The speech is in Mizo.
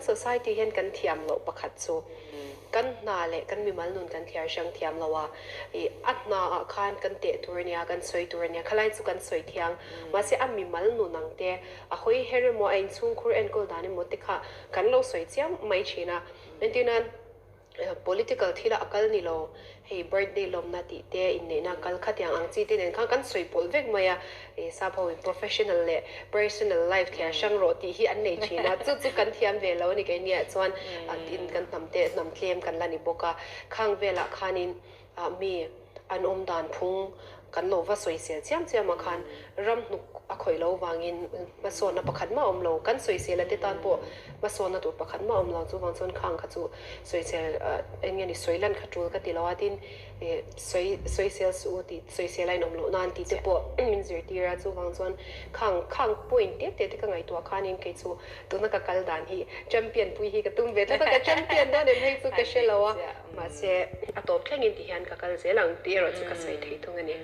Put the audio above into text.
society hian kan thiam loh pakhat chu kan hna leh kan mimal nun kan thliar hrang thiam lo a, ih a hna ah khan kan teh tur a nia, kan sawi tur a nia, khalai chu kan sawi thiang. Mahse a mimal nun ang te, a hawi her emaw, a inchhungkhur enkawl dan emaw te kha kan lo sawi chiam mai thin a. Entirnan, Political thila a kal ni lo, hei birthday lawmna tih te, inneihna kal khatiang ang chi te nen khan kan sawi pawlh vek mai a, sap ho in professional leh personal life thliar hrang rawh tih hi an nei thin a, chu chu kan thiam ve lo a ni keini ah chuan tin kan hnam te hnam tlem kan la ni bawk a, khang velah khanin mi an awm dan phung kan lo va sawisel chiam chiam ah khan ram hnuk a khawih lo vangin hmasawnna pakhat mah a awm lo. Kan sawisel a te tan pawh hmasawnna tur pakhat mah a awm lo. Chuvang chuan khang kha chu sawisel eng nge ni sawi lan kha tul ka ti lo a, tin sawi sawisel suh u tih sawisel a inawm loh nan tih te pawh min zirtir a. Chuvang chuan khang khang point te te te ka ngaihtuah khanin kei chu tuna ka kal dan hi champion pui hi ka tum ve tlat a, ka champion dawn em hei chu ka hre lo a. Mahse, a tawp thlengin ti hian ka kal zel ang tih erawh chu ka sawi thei thung a ni.